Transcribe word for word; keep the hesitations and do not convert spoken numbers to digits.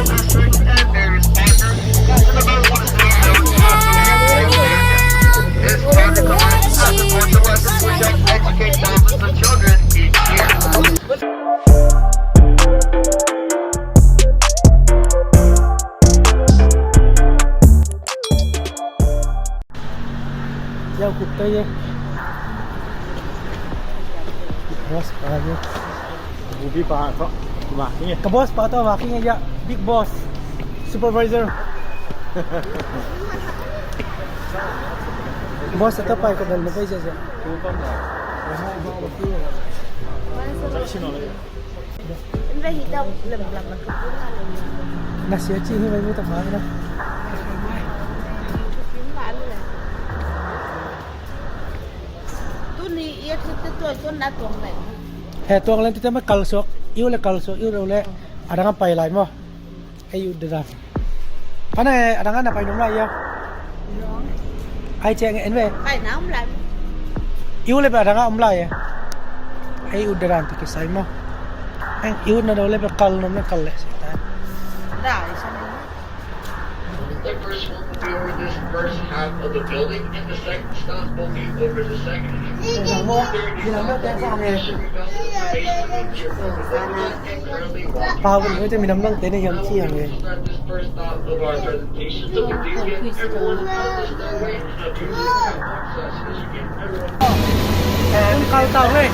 District and various partners. This project aligns with the Cultural Western Freedom, educate thousands of children each year. Yau kuk tei ye. Boss pa ye. Bubi pa tawh vak hi nge. Ka boss pa tawh vak hi nge ya. Big boss. Supervisor. Boss a tawh pai ko bel na pai zia zia. Na sia ci hi mai mu ta mai na. Tuni i a thip te tuai kon na tuang lai. He tuang lai te ma kal suak. Iu le kal suak, iu le le. Adang a pai lai mo. Ei u de dan. Pana adang a na pai nom lai ya. Ai cheng en ve. Pai na um lai. Iu le adang a um lai ya. Ei u de dan te kisai mo. Ei u na do le kal nom le kal le. Da, isa ni. The first one will be over this first half of the building, and the second stop will be over the second half. Pau kan kau minam nang tena yang ciang eh. This first stop of our presentation, so we do get everyone out this way. Kal tau le.